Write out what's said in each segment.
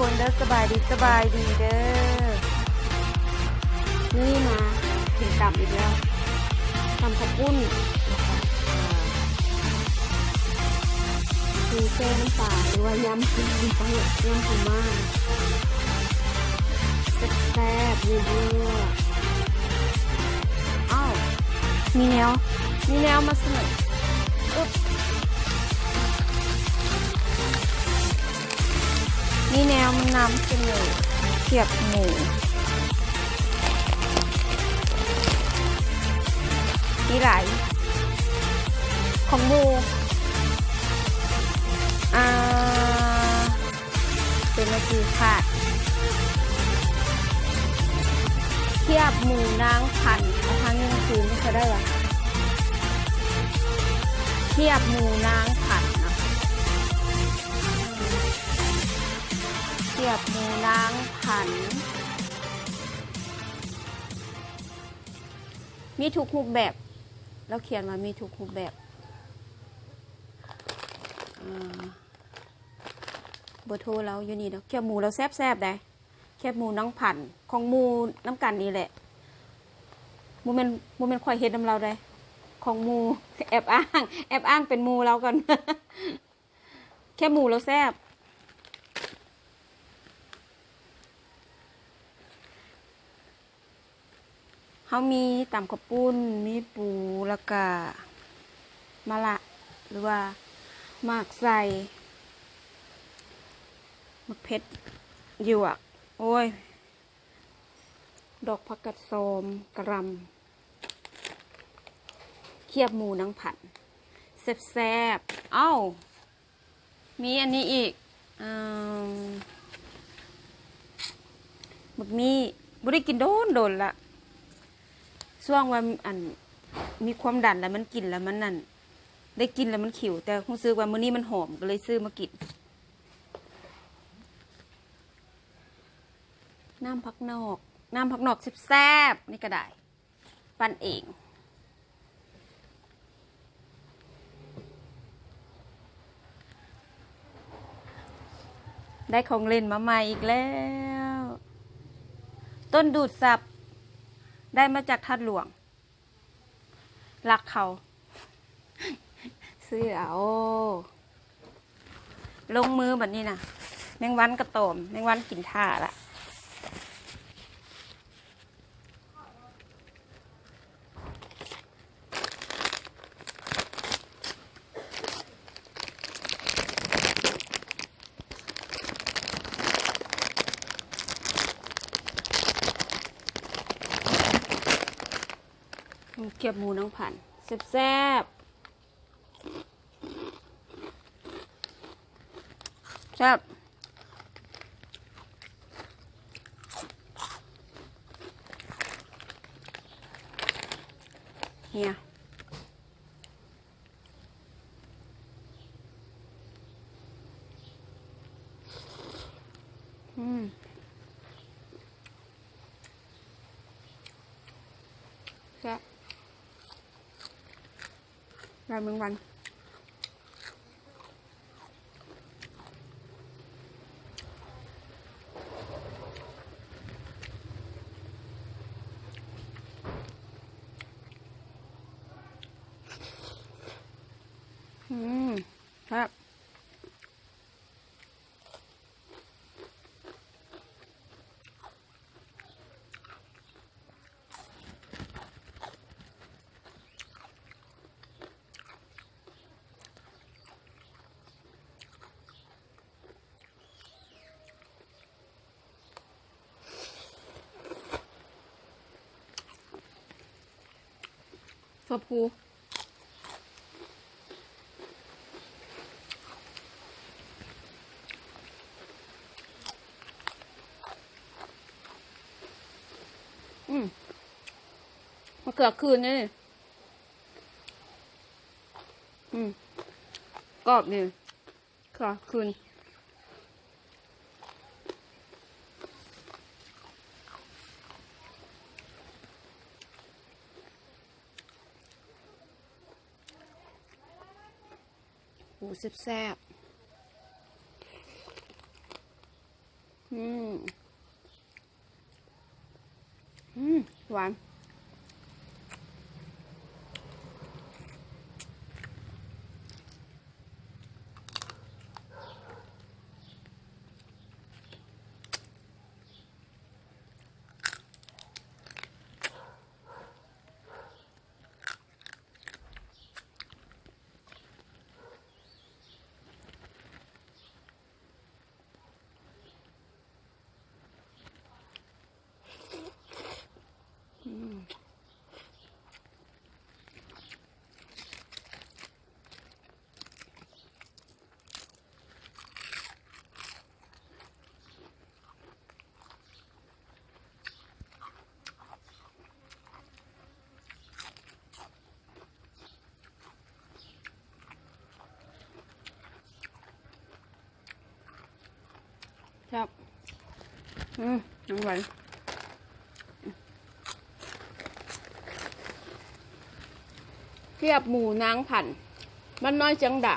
ຄົນເດີ ສະບາຍດີ ສະບາຍດີເດີ. ມື້ນີ້ມາກິນຕຳອີກແລ້ວ ຕຳເຂົ້າປຸ້ນ ແລ້ວກະ ອ່າ ປູແຊ່ນ້ຳປາ ຫຼືວ່າຍຳ ຍຳປູມ້າ ແຊບໆ ເຍອະໆ. ອ້າວ ມີແນວ ມີແນວມາສະເໜີ ອຶບ ມີແນວມານຳສະເໜີ ຄຽບໝູ ມີຫຼາຍ ຂອງໝູ່ ອ່າ ເປັນໜັງສືຂາດ ຄຽບໝູນາງພັນ ເອົາທາງນີ້ມາຄືນ ບໍ່ຄ່ອຍໄດ້ຫວາ ຄຽບໝູນາງພັນນະ ຄຽບໝູນາງພັນ ມີທຸກຮູບແບບ ລາວຂຽນວ່າມີທຸກຮູບແບບ ອ່າ ເບີໂທລາວຢູ່ນີ້ເນາະ ຄຽບໝູລາວແຊບໆ ໃດ໋ ຄຽບໝູນາງພັນ ຂອງໝູ່ນຳກັນນີ້ແຫຼະ ບໍ່ແມ່ນ ບໍ່ແມ່ນຂ້ອຍເຮັດນຳລາວໃດ໋ ຂອງໝູ່ ແອບອ້າງ ແອບອ້າງເປັນໝູ່ລາວກ່ອນ ແຄບໝູລາວແຊບ ເຮົາມີຕຳເຂົ້າປຸ້ນ ມີປູ ແລ້ວກະມະລະ ຫຼືວ່າໝາກໄຊ ໝາກເຜັດ ຢວກ ໂອ້ຍ ດອກຜັກກາດຊອມ ກະຫຼ່ຳ ຄຽບໝູນາງພັນ ແຊບໆ ເອົ້າ ມີອັນນີ້ອີກ ເອີ ບັກນີ້ ບໍ່ໄດ້ກິນໂດນໆ ລະ ຊ່ວງວ່າ ອັນ ມີຄວາມດັນ ແລ້ວມັນກິນ ແລ້ວມັນ ອັນ ໄດ້ກິນແລ້ວມັນຂິວ ແຕ່ຮູ້ສຶກວ່າມື້ນີ້ມັນຫອມ ກໍເລີຍຊື້ມາກິນ ນ້ຳຜັກນອກ ນ້ຳຜັກນອກແຊບໆ ນີ້ກະໄດ້ ປັ່ນເອງ ໄດ້ຂອງຫຼິ້ນມາໃໝ່ອີກແລ້ວ ຕົ້ນດູດຊັບ ໄດ້ມາຈາກທາດຫຼວງ ລັກເຂົາ ຊື້ເອົາ ລົງມືບັດນີ້ນະ ແມງວັນກະຕອມ ແມງວັນກິນຖ້າລະ ຄຽບໝູນາງພັນ ແຊບໆ. ແຊບ ເຮຍ ອືມ ແຊບ. ລາຍແມງວັນ ອືມ ແຊບ. ຖົ່ວພູ ອືມ ມະເຂືອຄືນນີ້ ອືມ ກອບດີ. ເຂືອຄືນ ໂອ້ ແຊບໆ. ອືມ ອືມ ຫວານ. ແຊບ ອືມ ນ້ຳຫວານ ທຽບໝູນາງພັນ ບ້ານນ້ອຍແຊງດາ.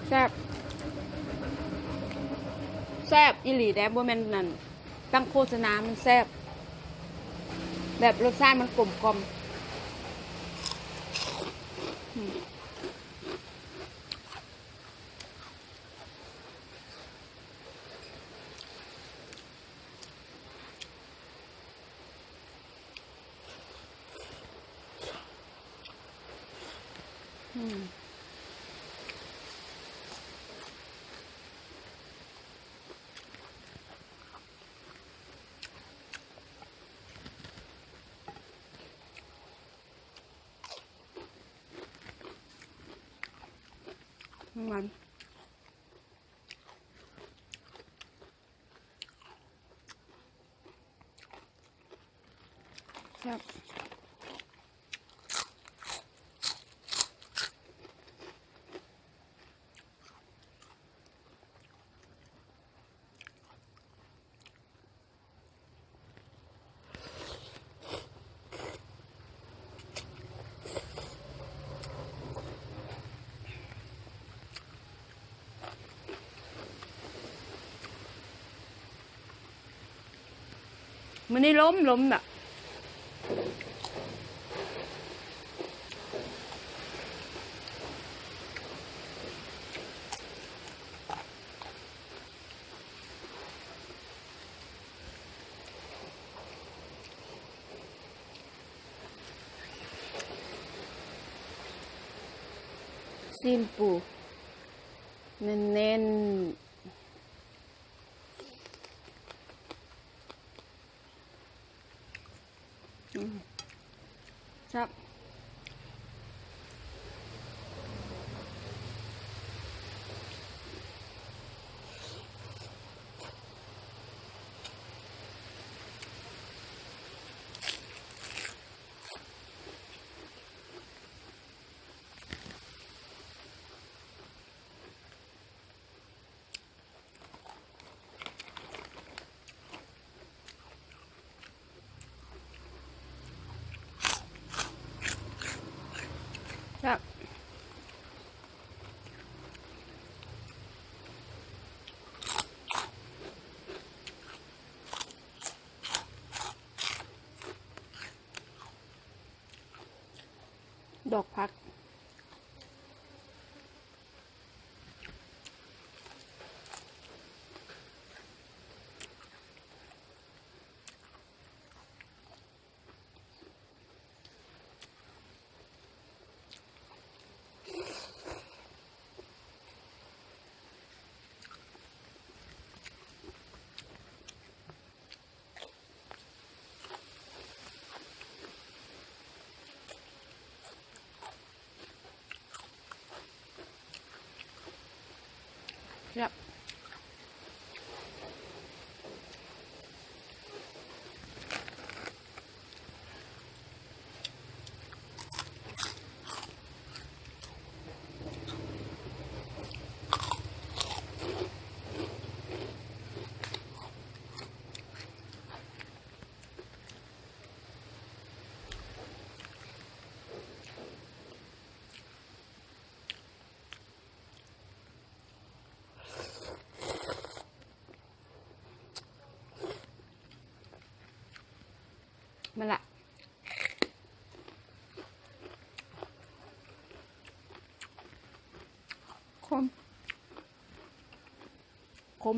ແຊບ ແຊບອີ່ຫຼີເດ້ ບໍ່ແມ່ນນັ້ນ ຕັ້ງໂຄສະນາ ມັນແຊບ ແບບລົດຊາດມັນກົມກ່ອມ. ອືມ ມັນ ແຊບ. ມື້ນີ້ລົມ ລົມນະ. ຊີ້ນປູ ແໜ້ນໆ. ອືມ ແຊບ. ແຊບ ດອກຜັກ. ແຊບ. ມາລະ ຂົມ ຂົມ.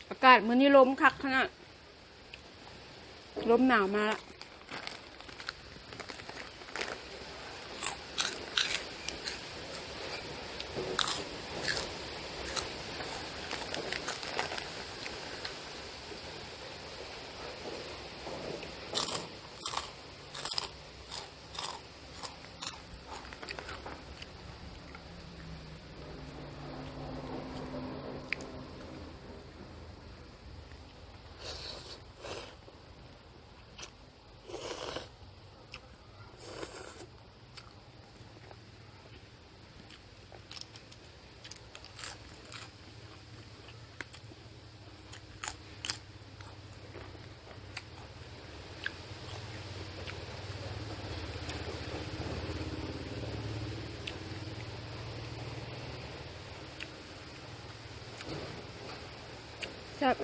ອາກາດມື້ນີ້ລົມຄັກຂະໜາດ ລົມໜາວມາລະ. ແຊບ.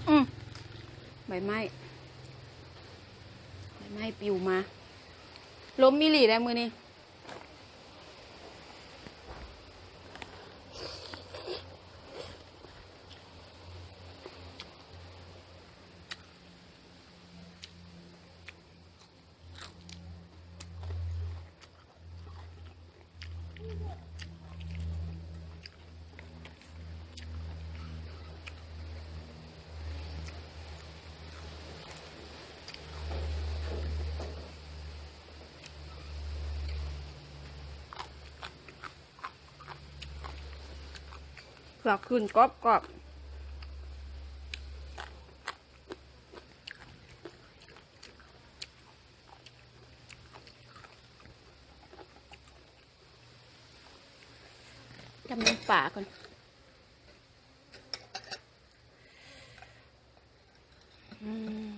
ອືມ ໃບໄມ້ ໃບໄມ້ປິວມາ ລົມອີ່ຫຼີແດ່ມື້ນີ້. ເຜືອກຂຶ້ນກອບໆ. ຈຳນ້ຳປາກ່ອນ. ອືມ.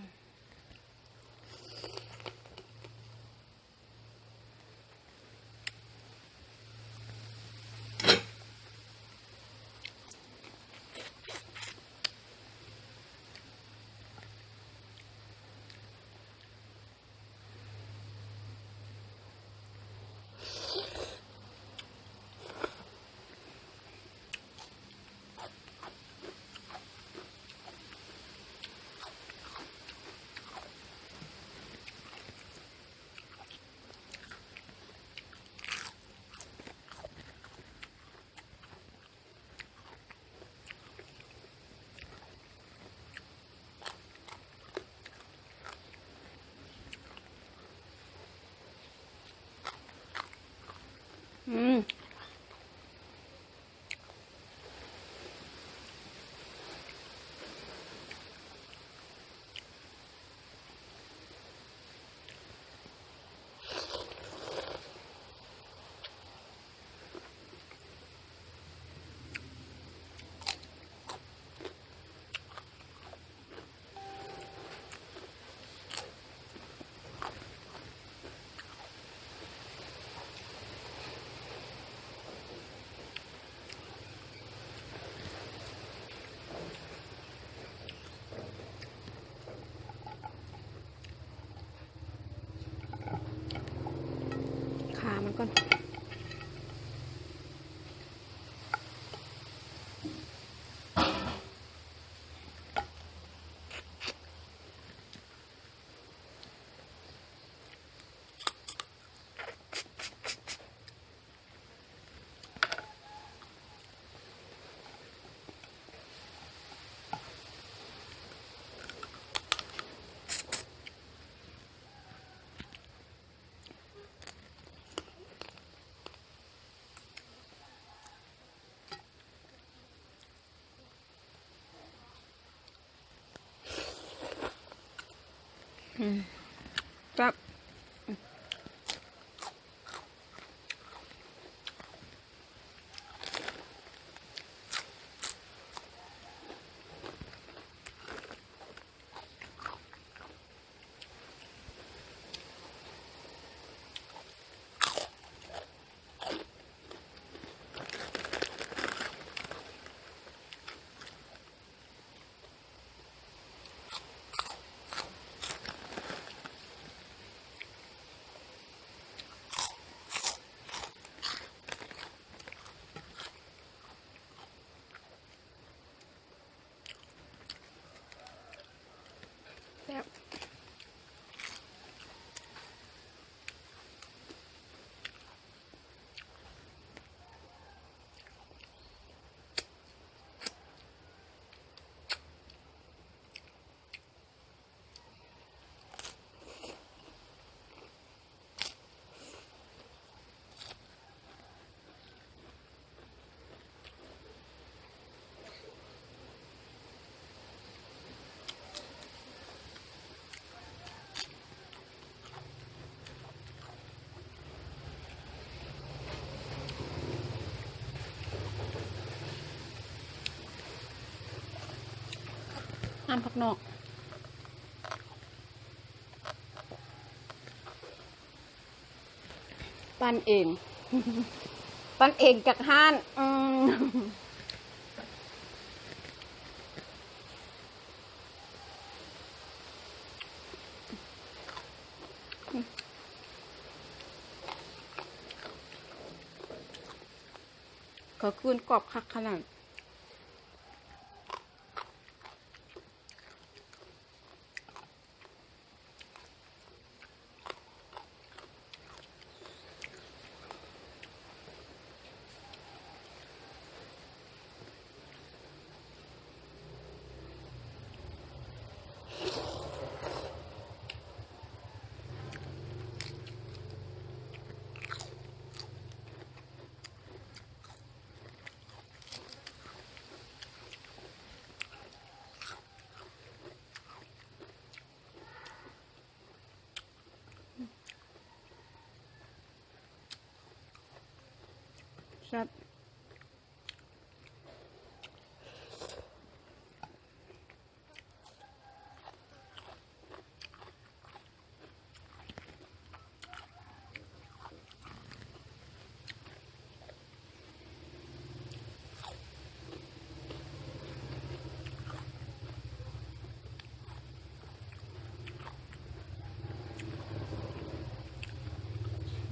ອືມ. ຂ້າມັນກ່ອນ. ອ ອືມ ແຊບ. ແຊບ. ນ້ຳຜັກນອກ ປັ່ນເອງ ປັ່ນເອງຈາກຮ້ານ. ອືມ ເຂົາຄືນກອບຄັກຂະໜາດ. ແຊບ.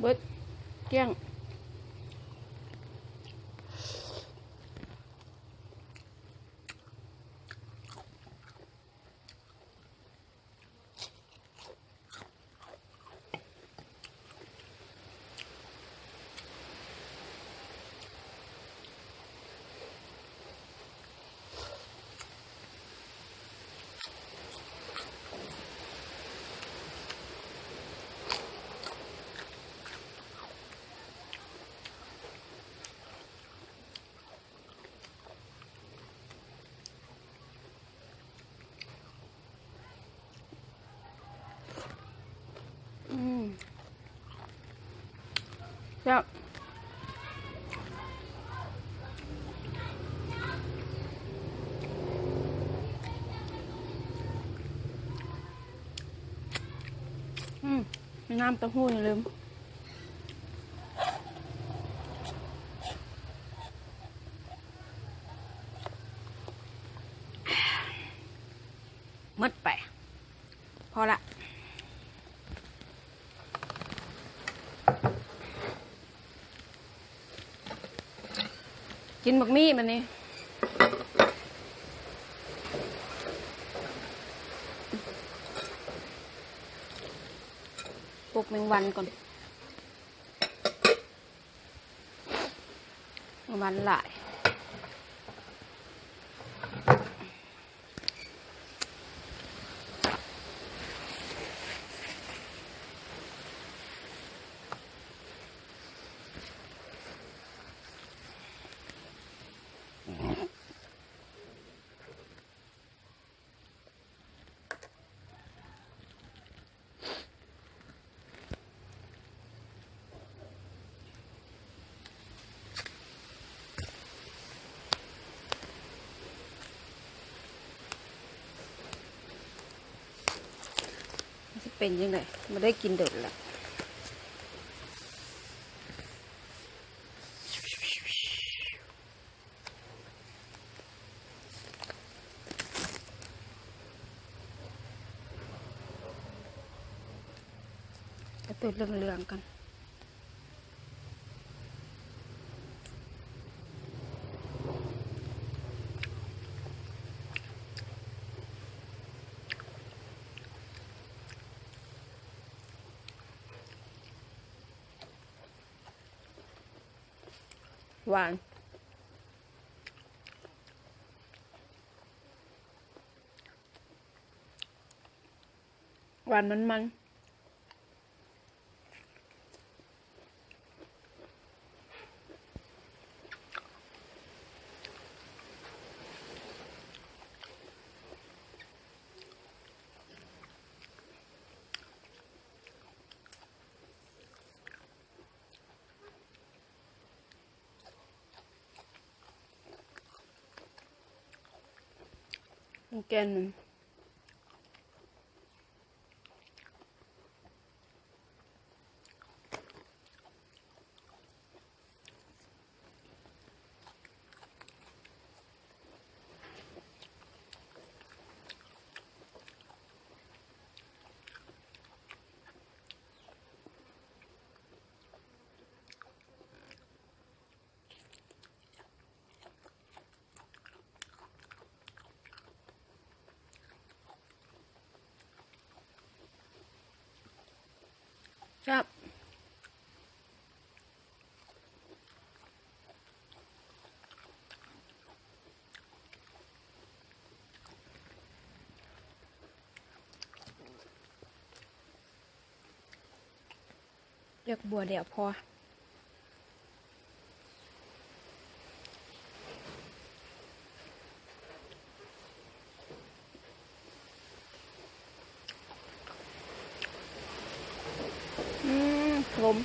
ເບິດ ກ້ຽງ. ອືມ ແຊບ. ອືມ ນ້ຳເຕົ້າຫູ້ ຢ່າລືມ. ໝົດໄປ ພໍລະ. ກິນບັກໝີ່ບັດນີ້ ປົກແມງວັນກ່ອນ. ວັນຫຼາຍ. ອືມ ແຊບ. ປັນຈັ່ງໃດ? ບໍ່ໄດ້ກິນດົນລະ. ເອົາໂຕເຫຼືອງໆກ່ອນ. ຫວານ ຫວານມັນໆ. ແກ່ນມັນ. ແຊບ. ເລືອກບົວແລ້ວພໍ. ອືມ ຂົມ.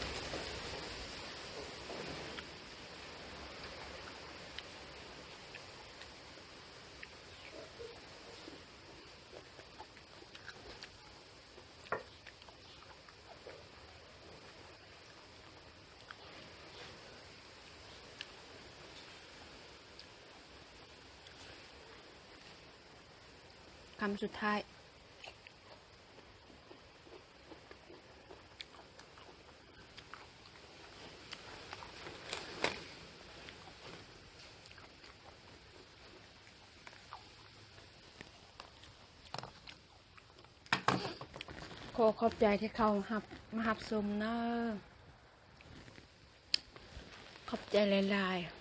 ຄຳສຸດທ້າຍ. ຂໍຂອບໃຈທີ່ເຂົ້າມາຮັບ ມາຮັບຊົມເດີ. ຂອບໃຈຫຼາຍໆ.